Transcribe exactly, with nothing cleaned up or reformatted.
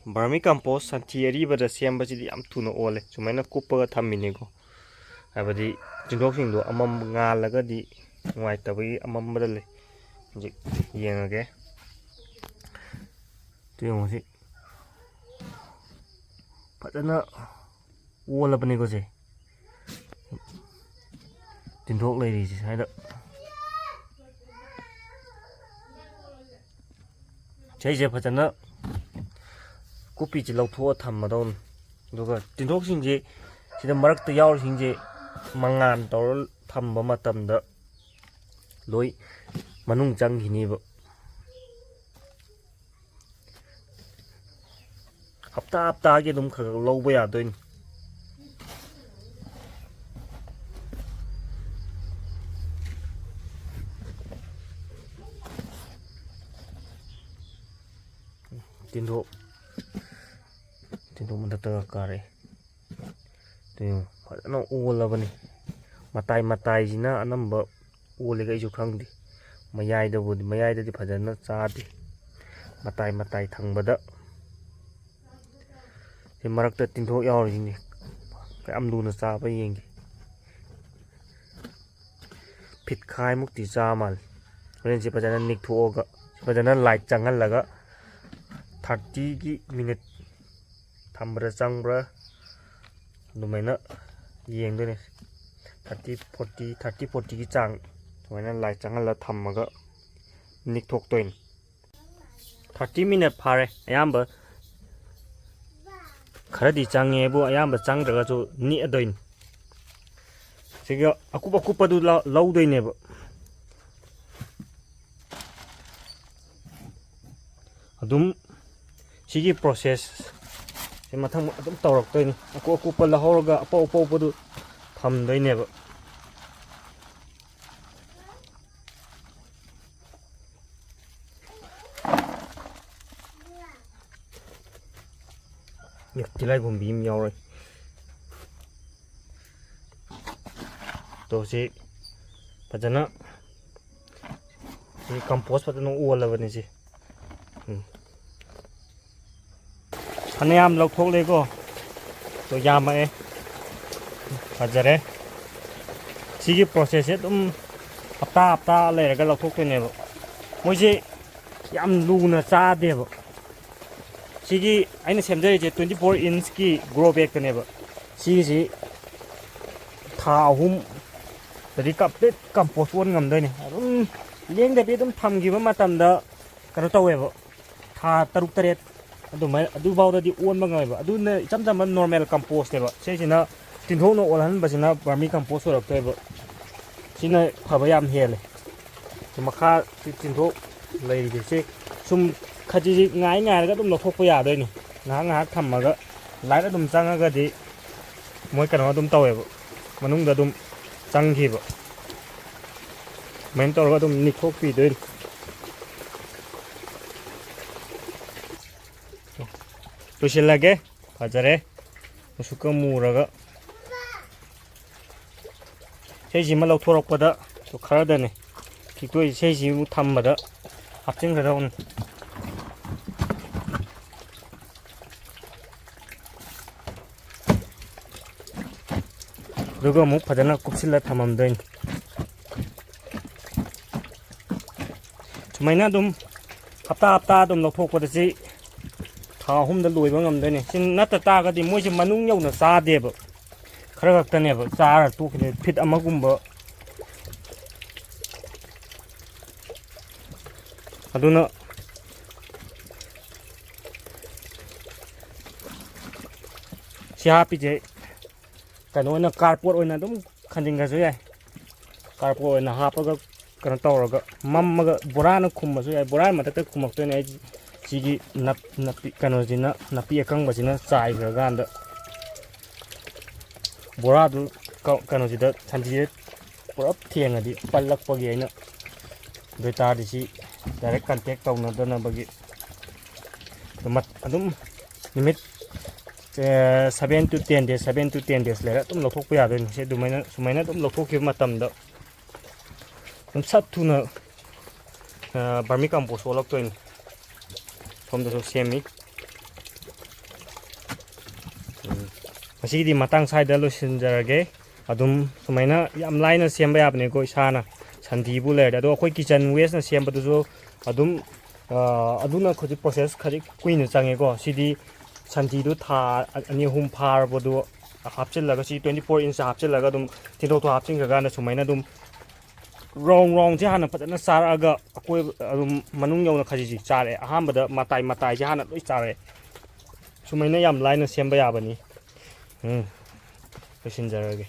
Vermi compost ꯁꯟꯊꯤ ꯑꯔꯤꯕꯗ ꯁꯦꯝꯕꯁꯤꯗꯤ ꯌꯥꯝ ꯊꯨꯅ ꯑꯣꯜꯂꯦ꯫ ꯁꯨꯃꯥꯏꯅ ꯀꯨꯞꯄꯒ ꯊꯝꯃꯤꯅꯦꯀꯣ꯫ ꯍꯥꯏꯕꯗꯤ ꯇꯤꯟꯊ꯭ꯔꯣꯛꯁꯤꯡꯗꯣ ꯑꯃꯝ ꯉꯥꯜꯂꯒꯗꯤ ꯅꯨꯡꯉꯥꯏꯇꯕꯒꯤ ꯑꯃꯝꯕꯗ ꯂꯩ꯫ ꯍꯧꯖꯤꯛ ꯌꯦꯡꯉꯒꯦ꯫ ꯇꯨ ꯌꯦꯡꯉꯨ ꯁꯤ꯫ ꯐꯖꯅ ꯑꯣꯜꯂꯕꯅꯤꯀꯣ ꯁꯦ꯫ ꯇꯤꯟꯊ꯭ꯔꯣꯛ ꯂꯩꯔꯤꯁꯦ ꯁ꯭ꯋꯥꯏꯗ꯫ ꯁꯤꯁꯦ ꯐꯖꯅ ꯀꯨꯞꯄꯤꯁꯦ ꯂꯧꯊꯣꯛꯑ ꯊꯝꯃꯗꯧꯅꯤ꯫ ꯑꯗꯨꯒ ꯇꯤꯟꯊ꯭ꯔꯣꯛꯁꯤꯡꯁꯦ ꯁꯤꯗ ꯃꯔꯛꯇ ꯌꯥꯎꯔꯤꯁꯤꯡꯁꯦ ꯃꯉꯥꯟ ꯇꯧꯔ ꯊꯝꯕ ꯃꯇꯝꯗ ꯂꯣꯏ ꯃꯅꯨꯡ ꯆꯪꯈꯤꯅꯦꯕ꯫ ꯍꯞꯇꯥ ꯍꯞꯇꯥꯒꯤ ꯑꯗꯨꯝ ꯈꯔ ꯈꯔ ꯂꯧꯕ ꯌꯥꯗꯣꯏꯅꯤ꯫ ꯇꯤꯟꯊ꯭ꯔꯣꯛ, ꯇꯤꯟꯊ꯭ꯔꯣꯛ ꯃꯊꯛꯇꯒ ꯀꯥꯔꯛꯑꯦ꯫ ꯇꯨ ꯌꯦꯡꯉꯨ, ꯐꯖꯅ ꯑꯣꯜꯂꯕꯅꯤ꯫ ꯃꯇꯥꯏ ꯃꯇꯥꯏꯁꯤꯅ ꯑꯅꯝꯕ ꯑꯣꯜꯂꯤꯒ ꯑꯩꯁꯨ ꯈꯪꯗꯦ꯫ ꯃꯌꯥꯏꯗꯕꯨꯗꯤ, ꯃꯌꯥꯏꯗꯗꯤ ꯐꯖꯅ ꯆꯥꯗꯦ꯫ ꯃꯇꯥꯏ ꯃꯇꯥꯏ ꯊꯪꯕꯗ ꯁꯤ ꯃꯔꯛꯇ ꯇꯤꯟꯊ꯭ꯔꯣꯛ ꯌꯥꯎꯔꯤꯁꯤꯡꯁꯦ ꯀꯌꯥꯝ ꯂꯨꯅ ꯆꯥꯕ ꯌꯦꯡꯒꯦ꯫ ꯐꯤꯠꯈꯥꯏꯃꯨꯛꯇꯤ ꯆꯥ ꯃꯥꯜꯂꯦ꯫ ꯍꯣꯔꯦꯟꯁꯤ ꯐꯖꯅ ꯅꯤꯛꯊꯣꯛꯑꯒ, ꯐꯖꯅ ꯂꯥꯏꯠ ꯆꯪꯍꯜꯂꯒ, ꯊꯥꯔꯇꯤꯒꯤ ꯃꯤꯅꯤꯠ ꯊꯝꯕ꯭ꯔꯥ ꯆꯪꯕ꯭ꯔꯥ ꯑꯗꯨꯃꯥꯏꯅ ꯌꯦꯡꯗꯣꯏꯅꯦ꯫ ꯊꯥꯔꯇꯤ ꯐꯣꯔꯇꯤ, ꯊꯥꯔꯇꯤ ꯐꯣꯔꯇꯤꯒꯤ ꯆꯥꯡ ꯁꯨꯃꯥꯏꯅ ꯂꯥꯏꯠ ꯆꯪꯍꯜꯂꯒ ꯊꯝꯃꯒ ꯅꯤꯛꯊꯣꯛꯇꯣꯏꯅꯤ꯫ ꯊꯥꯔꯇꯤ ꯃꯤꯅꯠ ꯐꯥꯔꯦ꯫ ꯑꯌꯥꯝꯕ ꯈꯔꯗꯤ ꯆꯪꯉꯦꯕꯨ, ꯑꯌꯥꯝꯕ ꯆꯪꯗ꯭ꯔꯒꯁꯨ ꯅꯤꯛꯑꯗꯣꯏꯅꯤ꯫ ꯁꯤꯒ ꯑꯀꯨꯞ ꯑꯀꯨꯞꯄꯗꯨ ꯂꯧ-, ꯂꯧꯗꯣꯏꯅꯦꯕ꯫ ꯑꯗꯨꯝ ꯁꯤꯒꯤ ꯄ꯭ꯔꯣꯁꯦꯁꯁꯦ ꯃꯊꯪ ꯑꯗꯨꯝ ꯇꯧꯔꯛꯇꯣꯏꯅꯤ꯫ ꯑꯀꯨꯞ ꯑꯀꯨꯞꯄ ꯂꯧꯍꯧꯔꯒ ꯑꯄꯧ ꯑꯄꯧꯕꯗꯨ ꯊꯝꯗꯣꯏꯅꯦꯕ꯫ ꯑꯦ, ꯇꯤꯜꯍꯥꯏꯈꯣꯝꯕꯤ ꯑꯃ ꯌꯥꯎꯔꯦ꯫ ꯇꯣ, ꯁꯤ ꯐꯖꯅ, ꯁꯤ ꯀꯝꯄꯣꯁ ꯐꯖꯅ ꯑꯣꯜꯂꯕꯅꯤ ꯁꯤ꯫ ꯎꯝ꯫ ꯐꯅꯌꯥꯝ ꯂꯧꯊꯣꯛꯂꯦꯀꯣ꯫ ꯑꯗꯣ ꯌꯥꯝꯃꯛꯑꯦ꯫ ꯐꯖꯔꯦ꯫ ꯁꯤꯒꯤ ꯄ꯭ꯔꯣꯁꯦꯁꯁꯦ ꯑꯗꯨꯝ ꯍꯞꯇꯥ ꯍꯞꯇꯥ ꯂꯩꯔꯒ ꯂꯧꯊꯣꯛꯇꯣꯏꯅꯦꯕ꯫ ꯃꯣꯏꯁꯦ ꯌꯥꯝ ꯂꯨꯅ ꯆꯥꯗꯦꯕ꯫ ꯁꯤꯒꯤ ꯑꯩꯅ ꯁꯦꯝꯖꯔꯤꯁꯦ twenty four inch ꯀꯤ grow bag ꯇꯅꯦꯕ꯫ ꯁꯤꯒꯤꯁꯤ ꯊꯥ ꯑꯍꯨꯝ ꯗꯗꯤ complete compost ꯑꯣꯟ ꯉꯝꯗꯣꯏꯅꯦ꯫ ꯑꯗꯨꯝ ꯂꯦꯡꯗꯕꯤ ꯑꯗꯨꯝ ꯊꯝꯈꯤꯕ ꯃꯇꯝꯗ ꯀꯩꯅꯣ ꯇꯧꯋꯦꯕ, ꯊꯥ ꯇꯔꯨꯛ ꯇꯔꯦꯠ ꯑꯗꯨꯃꯥꯏꯅ, ꯑꯗꯨꯐꯥꯎꯗꯗꯤ ꯑꯣꯟꯕ ꯉꯝꯃꯦꯕ꯫ ꯑꯗꯨꯅ ꯏꯆꯝ ꯆꯝꯕ normal compost ꯅꯦꯕ꯫ ꯁꯤꯁꯤꯅ ꯇꯤꯟꯊꯣꯛꯅ ꯑꯣꯜꯍꯟꯕꯁꯤꯅ vermi compost ꯑꯣꯏꯔꯛꯇꯣꯏꯕ꯫ ꯁꯤꯅ ꯐꯕ ꯌꯥꯝ ꯍꯦꯜꯂꯦ꯫ ꯁꯤ ꯃꯈꯥ ꯁꯤ ꯇꯤꯟꯊꯣꯛ ꯂꯩꯔꯤꯁꯦ, ꯁꯤ ꯁꯨꯝ ꯈꯖꯤꯛꯁꯤ ꯉꯥꯏ ꯉꯥꯏꯔꯒ ꯑꯗꯨꯝ ꯂꯧꯊꯣꯛꯄ ꯌꯥꯗꯣꯏꯅꯤ꯫ ꯉꯥꯏꯍꯥꯛ ꯉꯥꯏꯍꯥꯛ ꯊꯝꯃꯒ light ꯑꯗꯨꯝ ꯆꯪꯉꯒꯗꯤ ꯃꯣꯏ ꯀꯩꯅꯣ ꯑꯗꯨꯝ ꯇꯧꯋꯦꯕ, ꯃꯅꯨꯡꯗ ꯑꯗꯨꯝ ꯆꯪꯈꯤꯕ꯫ ꯑꯗꯨꯃꯥꯏꯅ ꯇꯧꯔꯒ ꯑꯗꯨꯝ ꯅꯤꯛꯊꯣꯛꯄꯤꯗꯣꯏꯅꯤ꯫ ꯂꯣꯏꯁꯤꯜꯂꯒꯦ꯫ ꯐꯖꯔꯦ꯫ ꯃꯨꯁꯨꯛꯀ ꯃꯨꯔꯒ꯫ ꯏꯁꯩꯁꯤꯃ ꯂꯧꯊꯣꯔꯛꯄꯗ ꯈꯔꯗꯅꯦ ꯈꯤꯛꯇꯣꯏ꯫ ꯏꯁꯩꯁꯤꯕꯨ ꯊꯝꯕꯗ ꯍꯥꯞꯆꯤꯟꯒꯗꯧꯅꯤ꯫ ꯑꯗꯨꯒ ꯑꯃꯨꯛ ꯐꯖꯅ ꯀꯨꯞꯁꯤꯜꯂ ꯊꯝꯃꯝꯗꯣꯏꯅꯤ꯫ ꯁꯨꯃꯥꯏꯅ ꯑꯗꯨꯝ ꯍꯞꯇꯥ ꯍꯞꯇꯥ ꯑꯗꯨꯝ ꯂꯧꯊꯣꯛꯄꯗ ꯁꯤ ꯊꯥ ꯑꯍꯨꯝꯗ ꯂꯣꯏꯕ ꯉꯝꯗꯣꯏꯅꯦ꯫ ꯁꯤ ꯅꯠꯇ ꯇꯥꯔꯒꯗꯤ ꯃꯣꯏꯁꯦ ꯃꯅꯨꯡ ꯌꯧꯅ ꯆꯥꯗꯦꯕ, ꯈꯔ ꯈꯛꯇꯅꯦꯕ ꯆꯥꯔ ꯇꯣꯛꯈꯤꯗꯣꯏ, ꯐꯤꯠ ꯑꯃꯒꯨꯝꯕ꯫ ꯑꯗꯨꯅ ꯁꯤ ꯍꯥꯞꯄꯤꯁꯦ ꯀꯩꯅꯣ ꯑꯣꯏꯅ, cardboard ꯑꯣꯏꯅ ꯑꯗꯨꯝ ꯈꯟꯖꯤꯟꯈ꯭ꯔꯁꯨ ꯌꯥꯏ꯫ Cardboard ꯑꯣꯏꯅ ꯍꯥꯞꯄꯒ ꯀꯩꯅꯣ ꯇꯧꯔꯒ ꯃꯝꯃꯒ ꯕꯣꯔꯥꯅ ꯈꯨꯝꯃꯁꯨ ꯌꯥꯏ꯫ ꯕꯣꯔꯥ ꯃꯊꯛꯇ ꯈꯨꯝꯃꯛꯇꯣꯏꯅꯦ ꯑꯩ꯫ ꯁꯤꯒꯤ ꯅꯞ-, ꯅꯥꯄꯤ ꯀꯩꯅꯣꯁꯤꯅ, ꯅꯥꯄꯤ ꯑꯀꯪꯕꯁꯤꯅ ꯆꯥꯏꯈ꯭ꯔꯀꯥꯟꯗ ꯕꯣꯔꯥꯗꯨ ꯀ-, ꯀꯩꯅꯣꯁꯤꯗ, ꯁꯟꯊꯤꯗ ꯄꯨꯂꯞ ꯊꯦꯡꯉꯗꯤ ꯄꯜꯂꯛꯄꯒꯤ ꯑꯩꯅ꯫ ꯑꯗꯨ ꯑꯣꯏꯇꯥꯔꯗꯤ ꯁꯤ direct contact ꯇꯧꯅꯗꯅꯕꯒꯤ ꯑꯗꯨꯝ ꯅꯨꯃꯤꯠ, ꯑꯦ, seven to ten days, seven to ten days ꯂꯩꯔ ꯑꯗꯨꯝ ꯂꯧꯊꯣꯛꯄ ꯌꯥꯗꯣꯏꯅꯤ꯫ ꯁꯤ ꯑꯗꯨꯃꯥꯏꯅ, ꯁꯨꯃꯥꯏꯅ ꯑꯗꯨꯝ ꯂꯧꯊꯣꯛꯈꯤꯕ ꯃꯇꯝꯗ ꯑꯗꯨꯝ ꯁꯠ ꯊꯨꯅ, ꯑ, vermi compost ꯑꯣꯜꯂꯛꯇꯣꯏꯅꯤ꯫ ꯁꯣꯝꯗꯁꯨ ꯁꯦꯝꯃꯤ꯫ ꯁꯤꯗꯤ ꯃꯇꯥꯡ ꯁ꯭ꯋꯥꯏꯗ ꯂꯣꯏꯁꯤꯟꯖꯔꯒꯦ꯫ ꯑꯗꯨꯝ ꯁꯨꯃꯥꯏꯅ ꯌꯥꯝ ꯂꯥꯏꯅ ꯁꯦꯝꯕ ꯌꯥꯕꯅꯤꯀꯣ, ꯏꯁꯥꯅ ꯁꯟꯊꯤꯕꯨ ꯂꯩꯔꯗꯤ꯫ ꯑꯗꯣ ꯑꯩꯈꯣꯏ kitchen wasteꯅ ꯁꯦꯝꯕꯗꯨꯁꯨ ꯑꯗꯨꯝ, ꯑꯗꯨꯅ ꯍꯧꯖꯤꯛ process ꯈꯖꯤꯛ ꯀꯨꯏꯅ ꯆꯪꯉꯦꯀꯣ꯫ ꯁꯤꯗꯤ ꯁꯟꯊꯤꯗꯨ ꯊꯥ ꯑꯅꯤ ꯑꯍꯨꯝ ꯐꯥꯔꯕꯗꯨ ꯍꯥꯞꯆꯤꯜꯂꯒ, ꯁꯤ twenty four inch ꯍꯥꯞꯆꯤꯜꯂꯒ ꯑꯗꯨꯝ ꯊꯤꯟꯗꯣꯛꯇꯣ ꯍꯥꯞꯆꯤꯟꯈ꯭ꯔꯀꯥꯟꯗ ꯁꯨꯃꯥꯏꯅ ꯑꯗꯨꯝ round roundꯁꯦ ꯍꯥꯟꯅ ꯐꯖꯅ ꯆꯥꯔꯛꯑꯒ ꯑꯀꯣꯏꯕ ꯑꯗꯨꯝ ꯃꯅꯨꯡ ꯌꯧꯅ ꯈꯖꯤꯛ ꯈꯖꯤꯛ ꯆꯥꯔꯛꯑꯦ꯫ ꯑꯍꯥꯟꯕꯗ ꯃꯇꯥꯏ ꯃꯇꯥꯏꯁꯦ ꯍꯥꯟꯅ ꯂꯣꯏ ꯆꯥꯔꯛꯑꯦ꯫ ꯁꯨꯃꯥꯏꯅ ꯌꯥꯝ ꯂꯥꯏꯅ ꯁꯦꯝꯕ ꯌꯥꯕꯅꯤ꯫ ꯎꯝ, ꯂꯣꯏꯁꯤꯟꯖꯔꯒꯦ꯫